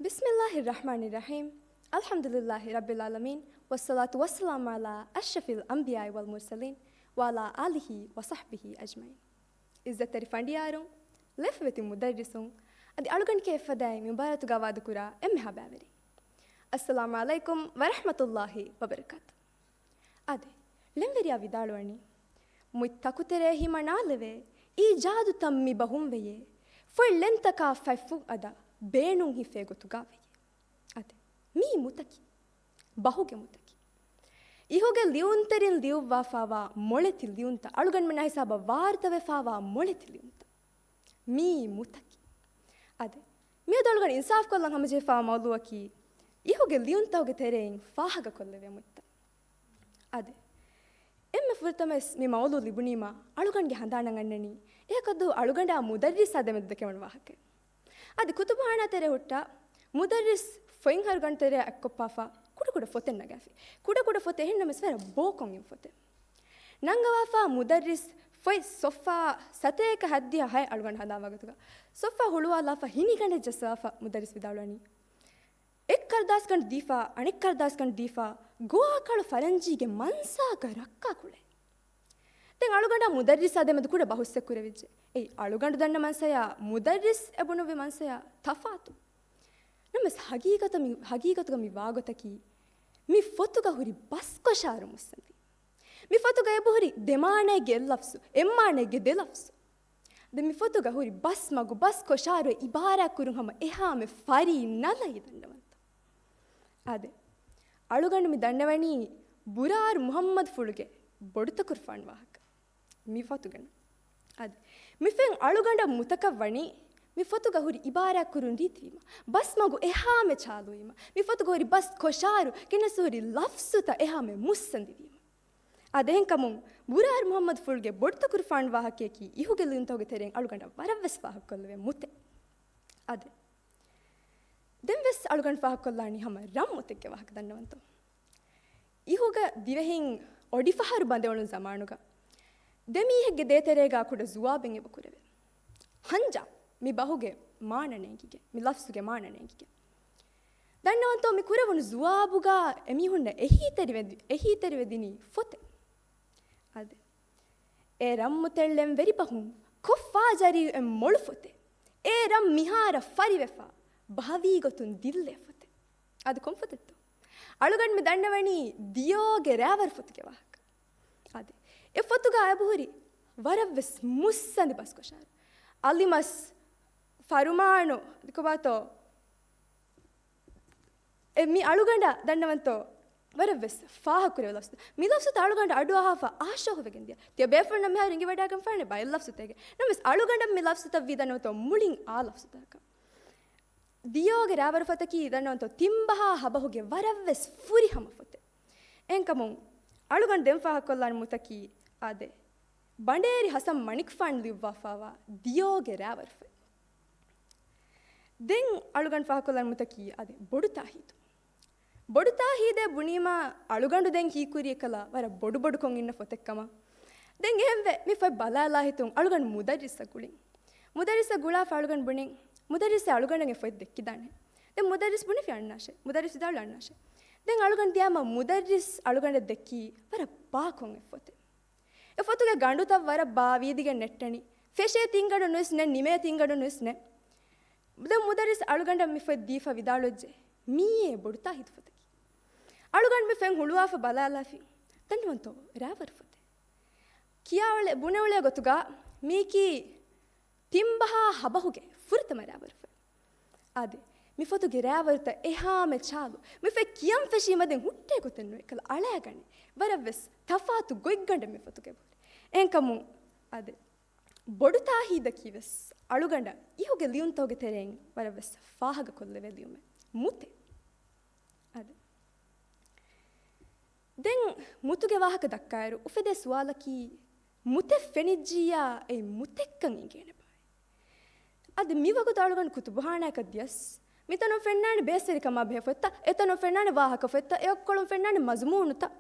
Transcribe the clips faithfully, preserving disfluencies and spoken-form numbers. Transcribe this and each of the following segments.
بسم الله الرحمن الرحيم. الحمد لله رب العالمين، والصلاة والسلام على أشرف الأنبياء والمرسلين، وعلى آله وصحبه أجمعين. އިއްޒަތްތެރި ފަނޑިޔާރުން، ލެފުވެތި މުދައްރިސުން، އަދި އަޅުގަނޑު އެފަދައިން މި މުބާރާތުގަ ވާދަކުރާ އެންމެހާ ބައިވެރިން. އައްސަލާމު ޢަލައިކުމް ވަރަޙްމަތުﷲ ވަބަރަކާތު. އާދެ، ޅެންވެރިޔާ ވިދާޅުވަނީ، މުތް ތަކުތެރޭ ހިމަނާލެވޭ، އީޖާދުތައް މި ބަހުން ވެޔޭ، ފޮތް ޅެންތަކާ ފަތްފުށް އަދާ، ބޭނުން ހިފޭ ގޮތުގާ ވެޔޭ. އާދެ، މީ މުތަކީ، ބަހުގެ މުތަކީ. އިހުގެ ލިޔުންތެރިން ލިޔުއްވާފާވާ މޮޅެތި ލިޔުންތައް، އަޅުގަނޑުމެންނާ ހިސާބަށް ވާރުތަވެފާވާ މޮޅެތި ލިޔުންތައް. މީ މުތަކީ. އާދެ، މިއަދު އަޅުގަނޑު އިންސާފުކޮށްލަން ހަމަޖެހިފާ މައުޟޫޢަކީ، އިހުގެ ލިޔުންތަކުގެ ތެރެއިން ފާހަގަކޮށްލެވޭ މުއްތަ. އާދެ، އެންމެ ފުރަތަމަވެސް މި މައުޟޫޢު ލިބުނީމާ، އަޅުގަނޑުގެ ހަނދާނަށް އަންނަނީ، އެކަދު އަޅުގަނޑާ މުދައްރިސާ ދެމެދު ދެކެވުނު ވާހަކަ. އަދި ކުތުބުޚާނާ ތެރޭ ހުއްޓާ، މުދައްރިސް ފޮތްހަރުގަނޑު ތެރެއަށް އެއްކޮށްފާފަ، ކުޑަކުޑަ ފޮތެއް ނަގާފި. ކުޑަކުޑަ ފޮތެއް އެހެންނަމަވެސް ވަރަށް ބޯކޮށް އިން ފޮތެއް. ނަންގަވާފާ މުދައްރިސް ފޮތް ސޮފާ ސަތޭކަ ހައްދިހަ ހައެއް އަޅުގަނޑު ހަނދާންވާ ގޮތުގަ، ސޮފާ ހުޅުވާލާފަ ހިނިގަނޑެއް ޖައްސަވާފަ މުދައްރިސް ވިދާޅުވަނީ، އެއް ކަރުދާސްގަނޑު ދީފާ، އަނެއް ކަރުދާސްގަނޑު ދީފާ، ގޮވާކަޅު ފަރަންޖީގެ މަންސާގަ ރައްކާ ކުޅޭ. ދެން އަޅުގަނޑާ މުދައްރިސާ ދެމެދު ކުޑަ ބަހުސްއެއް ކުރެވިއްޖެ. އެއީ އަޅުގަނޑު ދަންނަ މަންސަޔާ މުދައްރިސް އެ ބުނުއްވި މަންސަޔާ ތަފާތު. ނަމަވެސް ހަގީގަތަށް މި، ހަގީގަތުގަ މި ވާގޮތަކީ، މި ފޮތުގަ ހުރި ބަސްކޮށާރު މުއްސަނދި. މި ފޮތުގަ އެބަހުރި ދެ މާނައެއްގެ އެއް ލަފްޒު، އެއް މާނައެއްގެ ދެ ލަފްޒު. ދެން މި ފޮތުގަ ހުރި ބަސްމަގު، ބަސްކޮށާރު އިބާރާތްކުރުން ހަމަ އެހާމެ ފަރީ ނަލައި ދަންނަވަންތޯ. އާދެ، އަޅުގަނޑު މި ދަންނަވަނީ ބުރާރު މުޙައްމަދު ފުޅުގެ ބޮޑުތަކުރުފާނު ވާހަކަ. މި ފޮތުގަނޑު. އާދެ، މި ފޮތް އަޅުގަނޑަށް މުތަކަށް ވަނީ، މި ފޮތުގަ ހުރި އިބާރާތްކުރުން ރީތިވީމަ، ބަސްމަގު އެހާމެ ޗާލުވީމަ، މި ފޮތުގަ ހުރި ބަސް ކޮށާރު ގެނެސް ހުރި ލަފްޒުތައް އެހާމެ މުއްސަނދިވީމަ. އާދެ، އެހެންކަމުން، ބުރާރު މުޙައްމަދު ފުޅުގެ ބޮޑުތަކުރުފާނު ވާހަކަޔަކީ، އިހުގެ ލިޔުންތަކުގެ ތެރެއިން އަޅުގަނޑަށް ވަރަށްވެސް ފާހަގަކޮށްލެވޭ މުތެއް. އާދެ، ދެންވެސް އަޅުގަނޑު ފާހަގަކޮށްލާނީ ހަމަ ރަންމުތެއްގެ ވާހަކަ ދަންނަވަންތޯ. އިހުގަ ދިވެހިން އޮޑިފަހަރު ބަނދެވުނު ޒަމާނުގަ ދެ މީހެއްގެ ދޭތެރޭގަ ކުޑަ ޒުވާބެއް އެބަ ކުރެވޭ. ހަންޖާ، މި ބަހުގެ މާނަ ނޭނގިގެން، މި ލަފްޒުގެ މާނަ ނޭނގިގެން. ދަންނަވަންތޯ މި ކުރެވުނު ޒުވާބުގަ އެމީހުންނަށް އެހީތެރިވެ-، އެހީތެރިވެދިނީ ފޮތެއް. އާދެ، އޭ ރަންމުތެއް ޅެންވެރި ބަހުން ކޮށްފާ ޖަރީ އެ މޮޅު ފޮތެއް. އޭ ރަން މިހާރަށް ފަރިވެފާ ބަހަވީ ގޮތުން ދިއްލޭ ފޮތެއް. އަދި ކޮން ފޮތެއްތޯ؟ އަޅުގަނޑު މި ދަންނަވަނީ ދިޔޯގެ ރައިވަރު ފޮތުގެ ވާހަކަ. އާދެ، އެ ފޮތުގަ އެބަހުރި ވަރަށްވެސް މުއްސަނދި ބަސްކޮށާރު. އަލިމަސް، ފަރުމާނު، އަދި ކޮބާތޯ؟ އެ މި އަޅުގަނޑަށް ދަންނަވަންތޯ ވަރަށްވެސް ފާހަގަކުރެވޭ ލަފްޒުތައް. މި ލަފްޒުތައް އަޅުގަނޑަށް އަޑުއަހާފަ އާޝޯހުވެގެން ދިޔަ. ތިޔަ ބޭފުޅުންނަށް މިހާރު އިނގިވަޑައިގެންފާނެ ބައެއް ލަފްޒުތަކެއް. ނަމަވެސް އަޅުގަނޑަށް މި ލަފްޒުތައް ވީ ދަންނަވަންތޯ މުޅިން އާ ލަފްޒުތަކަކަށް. ދިޔޯގެ ރައިވަރު ފޮތަކީ ދަންނަވަންތޯ ތިންބަހާ ހަބަހުގެ ވަރަށްވެސް ފުރިހަމަ ފޮތެއް. އެހެންކަމުން އަޅުގަނޑު ދެން ފާހަގަކޮށްލާނެ މުތަކީ އާދެ، ބަނޑޭރި ޙަސަން މަނިކުފާނު ލިޔުއްވާފާވާ ދިޔޯގެ ރައިވަރު ފޮތް. ދެން އަޅުގަނޑު ފާހަގަކޮށްލާނެ މުތަކީ އާދެ، ބޮޑު ތާހީދު. ބޮޑު ތާހީދޭ ބުނީމާ އަޅުގަނޑު ދެން ހީކުރީ އެކަލަ ވަރަށް ބޮޑުބޮޑުކޮށް އިންނަ ފޮތެއްކަމަށް. ދެން އެހެންވެ، މި ފޮތް ބަލާލާ ހިތުން އަޅުގަނޑު މުދައްރިސަށް ގުޅިން. މުދައްރިސަށް ގުޅާފަ އަޅުގަނޑު ބުނިން، މުދައްރިސް އަޅުގަނޑަށް އެ ފޮތް ދެއްކިދާނެ. ދެން މުދައްރިސް ބުނެފި އަންނާށޭ. މުދައްރިސް ވިދާޅުވި އަންނާށޭ. ދެން އަޅުގަނޑު ދިޔާމަ މުދައްރިސް އަޅުގަނޑަށް ދެއްކީ ވަރަށް ބާކޮށް އެއް ފޮތެއް. އެ ފޮތުގެ ގަނޑުތައް ވަރަށް ބާ ވީދިގެން ނެއްޓެނީ. ފެށޭ ތިންގަނޑުން ވެސް ނެތް، ނިމޭ ތިންގަނޑުން ވެސް ނެތް. ދެން މުދައްރިސް އަޅުގަނޑަށް މި ފޮތް ދީފަ ވިދާޅުވެއްޖެ، މީއޭ ބޮޑު ތާހީދު ފޮތަކީ. އަޅުގަނޑު މި ފޮތް ހުޅުވާފަ ބަލާލާފި. ދަންނަވަންތޯ ރައިވަރު ފޮތެއް. ކިޔާ އުޅޭ، ބުނެ އުޅޭ ގޮތުގަ މީކީ ތިންބަހާ ހަބަހުގެ ފުރަތަމަ ރައިވަރު ފޮތް. އާދެ، މި ފޮތުގެ ރައިވަރުތައް އެހާމެ ޗާލު. މި ފޮތް ކިޔަން ފެށީމަ ދެން ހުއްޓޭ ގޮތެއް ނުވޭ. އެކަލަ އަޅާގަނެ. ވަރަށްވެސް ތަފާތު ގޮތްގަނޑެއް މި ފޮތުގަ އެބަހުރި. އެހެންކަމުން އާދެ، ބޮޑު ތާހީދަކީ ވެސް އަޅުގަނޑަށް އިހުގެ ލިޔުންތަކުގެ ތެރެއިން ވަރަށްވެސް ފާހަގަކޮށްލެވޭ ލިޔުމެއް. މުތެއް. އާދެ. ދެން މުތުގެ ވާހަކަ ދައްކާއިރު އުފެދޭ ސުވާލަކީ، މުތެއް ފެނިއްޖިއްޔާ އެއީ މުތެއްކަން އެނގޭނެބާ؟ އަދި މިވަގުތު އަޅުގަނޑު ކުތުބުޚާނާއަކަށް ދިޔަސް، މިތަނުން ފެންނާނެ ބޭސްވެރިކަމާ ބެހޭ ފޮތްތައް، އެތަނުން ފެންނާނެ ވާހަކަ ފޮތްތައް، އެއަށްކޮޅުން ފެންނާނެ މަޒުމޫނުތައް.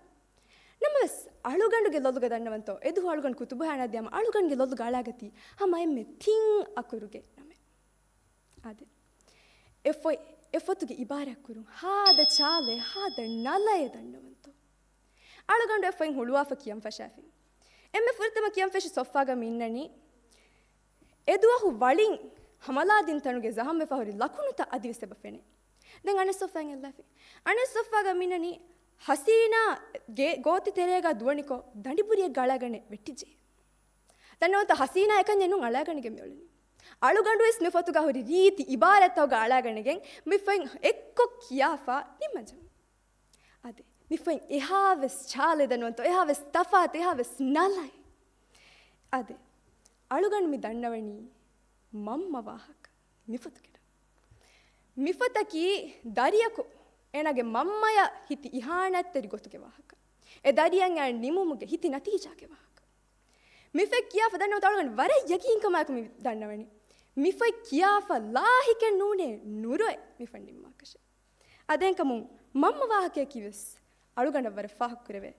ނަމަވެސް، އަޅުގަނޑުގެ ލޮލުގަ ދަންނަވަންތޯ، އެދުވަހު އަޅުގަނޑު ކުތުބުޚާނާ ދިޔާމަ އަޅުގަނޑުގެ ލޮލުގަ އަޅާގަތީ ހަމަ އެންމެ ތިން އަކުރުގެ ނަމެއް. އާދެ. އެ ފޮތް އެ ފޮތުގެ އިބާރާތްކުރުން ހާދަ ޗާލެއް، ހާދަ ނަލައެއް ދަންނަވަންތޯ؟ އަޅުގަނޑު އެ ފޮތް ހުޅުވާފަ ކިޔަން ފަށާފިން. އެންމެ ފުރަތަމަ ކިޔަން ފެށި ސޮފްވާގަ މި އިންނަނީ. އެ ދުވަހު ވަޅިން ހަމަލާދިން ތަނުގެ ޒަހަމްވެފަ ހުރި ލަކުނުތައް އަދިވެސް އެބަ ފެނޭ. ދެން އަނެއް ސޮފްވާ އެއްލާފި. އަނެއް ސޮފްވާގަ މި އިންނަނީ ހަސީނާ ގޭ ގޯތި ތެރޭގަ ދުވަނިކޮށް ދަނޑިބުރިއެއްގަ އަޅާގަނެ ވެއްޓިއްޖެ. ދަންނަވަންތަ ހަސީނާ އެކަންޏެއް ނޫން އަޅާގަނެގެން މިއުޅެނީ. އަޅުގަނޑުވެސް މި ފޮތުގަ ހުރި ރީތި އިބާރަތްތަކުގަ އަޅާގަނެގެން މި ފޮތް އެއްކޮށް ކިޔާފަ ނިންމަންޖެހުން. އާދެ، މި ފޮތް އެހާވެސް ޗާލެއް ދަންނަވަންތޯ، އެހާވެސް ތަފާތު، އެހާވެސް ނަލައެއް. އާދެ، އަޅުގަނޑު މި ދަންނަވަނީ މަންމަ ވާހަކަ މި ފޮތުގެ ނަމަ. މި ފޮތަކީ ދަރިޔަކު އޭނާގެ މަންމަޔަށް ހިތި އިހާނާތްތެރި ގޮތުގެ ވާހަކަ. އެ ދަރިޔަށް އައި ނިމުމުގެ ހިތި ނަތީޖާގެ ވާހަކަ. މި ފޮތް ކިޔާފަ ދަންނަވަންތޯ އަޅުގަނޑު ވަރަށް ޔަގީންކަމާއެކު މި ދަންނަވަނީ. މި ފޮތް ކިޔާފަ ލާހިކެއް ނޫނޭ ނުރޮއެ މި ފޮތް ނިންމާކަށެއް. އާދެ، އެހެންކަމުން މަންމަ ވާހަކަޔަކީވެސް އަޅުގަނޑަށް ވަރަށް ފާހަގަކުރެވޭ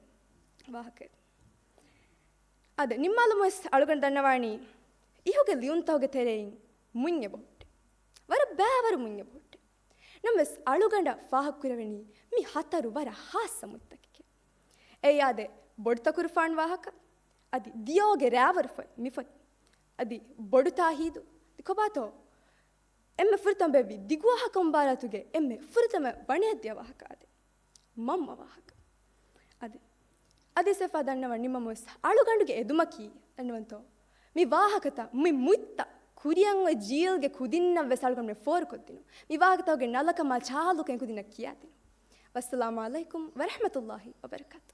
ވާހަކައެއް. އާދެ، ނިންމާލުމުވެސް އަޅުގަނޑު ދަންނަވާނީ އިހުގެ ލިޔުންތަކުގެ ތެރެއިން މުތް އެބަހުއްޓޭ. ވަރަށް ބައިވަރު މުތް އެބަހުއްޓޭ. ނަމަވެސް އަޅުގަނޑަށް ފާހަގަކުރެވެނީ މި ހަތަރު ވަރަށް ހާއްސަ މުތްތަކެކޭ. އެއީ އާދެ، ބޮޑު ތަކުރުފާނު ވާހަކަ، އަދި ދިޔޯގެ ރާވަރު ފޮތް މި ފޮތް. އަދި ބޮޑު ތާހީދު، އަދި ކޮބާތޯ އެންމެ ފުރަތަމަ ބޭއްވި ދިގު ވާހަކަ މުބާރާތުގެ އެންމެ ފުރަތަމަ ވަނައަށްދިޔަ ވާހަކަ އާދެ، މަންމަ ވާހަކަ. އަދި، އަދި ސެފާ ދަންނަވަން ނިންމަމުވެސް އަޅުގަނޑުގެ އެދުމަކީ ދަންނަވަންތޯ، މި ވާހަކަތައް، މި މުތްތައް ކުރިއަށް އޮތް ޖީލްގެ ކުދިންނަށް ވެސް އަޅުގަނޑުމެން ފޯރުކޮށްދިނުން. މި ވާހަކަތަކުގެ ނަލަކަމާ ޗާލުކަން ކުދިންނަށް ކިޔާދިނުން. ވައްސަލާމު ޢަލައިކުމް ވަރަޙްމަތުﷲި ވަބަރަކާތު.